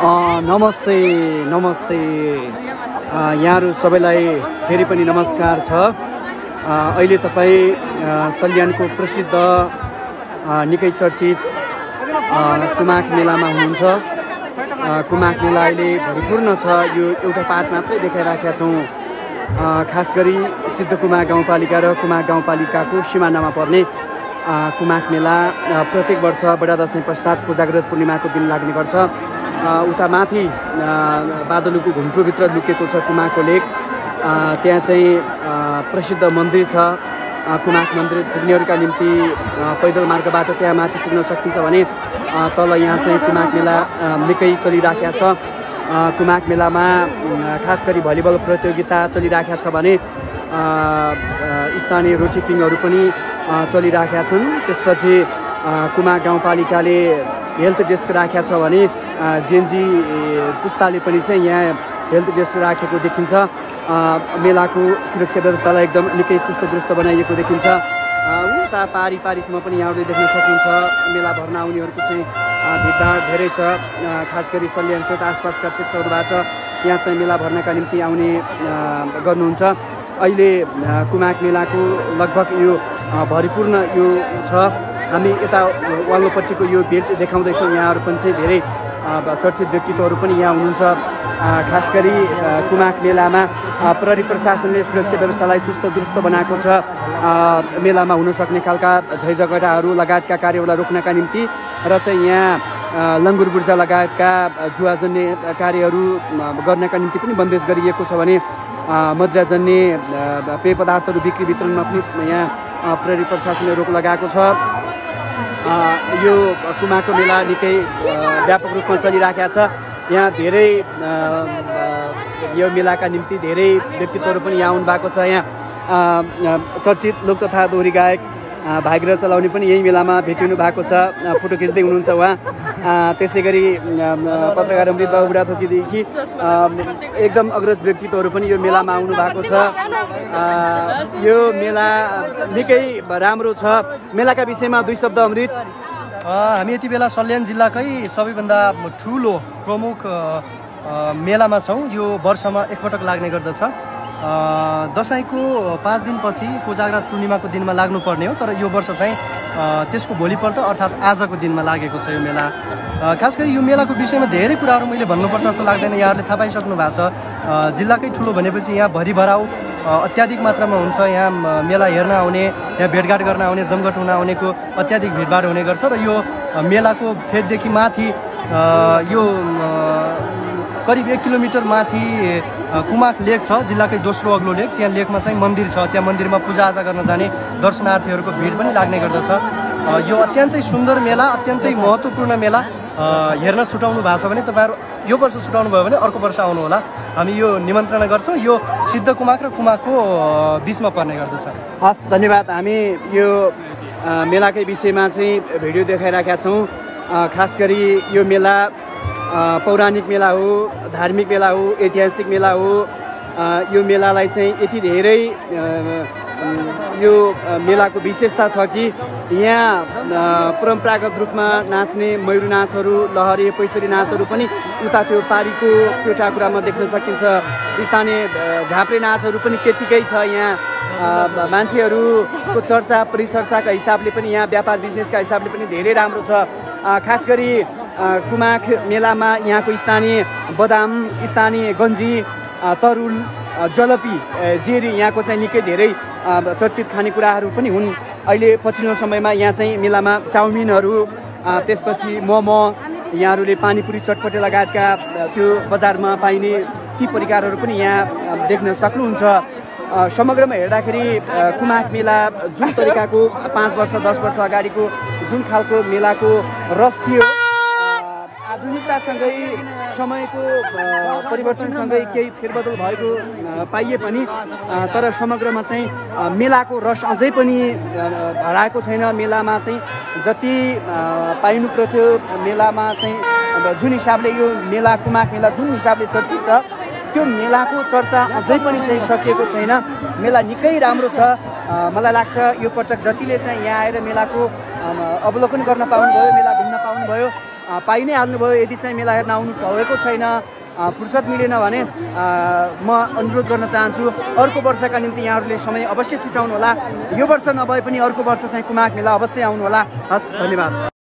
नमस्ते नमस्ते यहाँहरू सबैलाई फेरि पनि नमस्कार छ। अहिले तपाईँ सल्यानको प्रसिद्ध निकै चर्चित कुमाक मेलामा हुनुहुन्छ। कुमाक मेला अहिले भरिपूर्ण छ। यो एउटा पार्ट मात्रै देखाइराखेका छौँ। खास गरी सिद्धकुमाक गाउँपालिका र कुमाक गाउँपालिकाको सिमानामा पर्ने कुमाक मेला प्रत्येक वर्ष बडा दशैं पश्चात कोजाग्रत पूर्णिमाको दिन लाग्ने गर्छ। उता माथि बादलुको घुम्टोभित्र लुकेको छ कुमाकको लेक। त्यहाँ चाहिँ प्रसिद्ध मन्दिर छ कुमाक मन्दिर। पुग्नेहरूका निम्ति पैदल मार्गबाट त्यहाँ माथि पुग्न सकिन्छ भने तल यहाँ चाहिँ कुमाक मेला निकै चलिराखेको छ। कुमाक मेलामा खास गरी भलिबल प्रतियोगिता चलिराखेका छ भने स्थानीय रोटी किङहरू पनि चलिराखेका छन्। त्यसपछि कुमाक गाउँपालिकाले हेल्थ डेस्क राखेको छ भने जेएनजी पुस्ताले पनि चाहिँ यहाँ हेल्थ डेस्क राखेको देखिन्छ। मेलाको सुरक्षा व्यवस्थालाई एकदम निकै चुस्त दुरुस्त बनाइएको देखिन्छ। उता पारीसम्म पनि यहाँहरूले देख्न सकिन्छ मेला भर्न आउनेहरूको चाहिँ भिडभाड धेरै छ। खास गरी सल्यान सहित आसपासका क्षेत्रहरूबाट यहाँ चाहिँ मेला भर्नका निम्ति आउने गर्नुहुन्छ। अहिले कुमाक मेलाको लगभग यो भरिपूर्ण यो छ। हामी यता वाल्लोपट्टिको यो भेट देखाउँदैछौँ। यहाँहरू पनि चाहिँ धेरै चर्चित व्यक्तित्वहरू पनि यहाँ हुनुहुन्छ। खास गरी कुमाक मेलामा प्रहरी प्रशासनले सुरक्षा व्यवस्थालाई चुस्त दुरुस्त बनाएको छ। मेलामा हुन सक्ने खालका झैझगडाहरू लगायतका कार्यहरूलाई रोक्नका निम्ति र चाहिँ यहाँ लङ्गुर बुर्जा लगायतका जुवाजन्य कार्यहरू गर्नका निम्ति पनि बन्देज गरिएको छ भने मदिराजन्य पेय पदार्थहरू बिक्री वितरणमा पनि यहाँ प्रहरी प्रशासनले रोक लगाएको छ। यो कुमाकको मेला निकै व्यापक रूपमा चलिराखेको छ। यहाँ धेरै यो मेलाका निम्ति धेरै व्यक्तित्वहरू पनि यहाँ आउनु भएको छ। यहाँ चर्चित लोक तथा दोहोरी गायक भाइग्र चलाउने पनि यही मेलामा भेटिनु भएको छ। फोटो खिच्दै हुनुहुन्छ उहाँ। त्यसै गरी पत्रकार अमृत बाबु बुढाथोकीदेखि एकदम अग्रज व्यक्तित्वहरू पनि यो मेलामा आउनु भएको छ। यो मेला निकै राम्रो छ। मेलाका विषयमा दुई शब्द अमृत। हामी यति बेला सल्यान जिल्लाकै सबैभन्दा ठुलो प्रमुख मेलामा छौँ। यो वर्षमा एकपटक लाग्ने गर्दछ। दसैँको 5 दिनपछि कोजाग्रत पूर्णिमाको दिनमा लाग्नुपर्ने हो, तर यो वर्ष चाहिँ त्यसको भोलिपल्ट अर्थात् आजको दिनमा लागेको छ यो मेला। खास गरी यो मेलाको विषयमा धेरै कुराहरू मैले भन्नुपर्छ जस्तो लाग्दैन। यहाँहरूले थाहा पाइसक्नु भएको छ। जिल्लाकै ठुलो भनेपछि यहाँ भरिभराउ अत्याधिक मात्रामा हुन्छ। यहाँ मेला हेर्न आउने, यहाँ भेटघाट गर्न आउने, जमघट हुन आउनेको अत्याधिक भिडभाड हुने गर्छ। र यो मेलाको फेददेखि माथि यो करिब 1 किलोमिटर माथि कुमाक लेक छ, जिल्लाकै दोस्रो अग्लो लेक। त्यहाँ लेकमा चाहिँ मन्दिर छ। त्यहाँ मन्दिरमा पूजाआजा गर्न जाने दर्शनार्थीहरूको भिड पनि लाग्ने गर्दछ। यो अत्यन्तै सुन्दर मेला, अत्यन्तै महत्त्वपूर्ण मेला हेर्न छुटाउनु भएको छ भने तपाईँहरू यो वर्ष छुटाउनु भयो भने अर्को वर्ष आउनु होला। हामी यो निमन्त्रणा गर्छौँ। यो सिद्ध कुमाक र कुमाकको बिचमा पर्ने गर्दछ। हस्, धन्यवाद। हामी यो मेलाकै विषयमा चाहिँ भिडियो देखाइराखेका छौँ। खास गरी यो मेला पौराणिक मेला हो, धार्मिक मेला हो, ऐतिहासिक मेला हो। यो मेलालाई चाहिँ यति धेरै यो मेलाको विशेषता छ कि यहाँ परम्परागत रूपमा नाच्ने मयूर नाचहरू, लहरे पैसरी नाचहरू पनि उता त्यो पारीको त्यो टाकुरामा देख्न सकिन्छ। स्थानीय झाँप्रे नाचहरू पनि त्यत्तिकै छ। यहाँ मान्छेहरूको चर्चा परिचर्चाका हिसाबले पनि, यहाँ व्यापार बिजनेसका हिसाबले पनि धेरै राम्रो छ। खास गरी कुमाक मेलामा यहाँको स्थानीय बदाम, स्थानीय गन्जी, तरुल, जलपी, जेरी यहाँको चाहिँ निकै धेरै चर्चित खानेकुराहरू पनि हुन्। अहिले पछिल्लो समयमा यहाँ चाहिँ मेलामा चाउमिनहरू, त्यसपछि मोमो, यहाँहरूले पानीपुरी, चटपटे लगायतका त्यो बजारमा पाइने ती परिकारहरू पनि यहाँ देख्न सक्नुहुन्छ। समग्रमा हेर्दाखेरि कुमाक मेला जुन तरिकाको 5 वर्ष 10 वर्ष अगाडिको जुन खालको मेलाको रस थियो, आधुनिकतासँगै समयको परिवर्तनसँगै केही फेरबदल भएको पाइए पनि तर समग्रमा चाहिँ मेलाको रस अझै पनि हराएको छैन। मेलामा चाहिँ जति पाइनु पर्थ्यो, मेलामा चाहिँ जुन हिसाबले यो मेला कुमाक मेला जुन हिसाबले चर्चित छ, त्यो मेलाको चर्चा अझै पनि चाहिँ सकिएको छैन। मेला निकै राम्रो छ। मलाई लाग्छ यो पटक जतिले चाहिँ यहाँ आएर मेलाको अवलोकन गर्न पाउनुभयो, मेला घुम्न पाउनुभयो, पाइ नै हाल्नुभयो। यदि चाहिँ मेला हेर्न आउनु भएको छैन, फुर्सद मिलेन भने म अनुरोध गर्न चाहन्छु अर्को वर्षका निम्ति यहाँहरूले समय अवश्य छुटाउनु होला। यो वर्ष नभए पनि अर्को वर्ष चाहिँ कुमाक मेला अवश्य आउनु होला। हस्, धन्यवाद।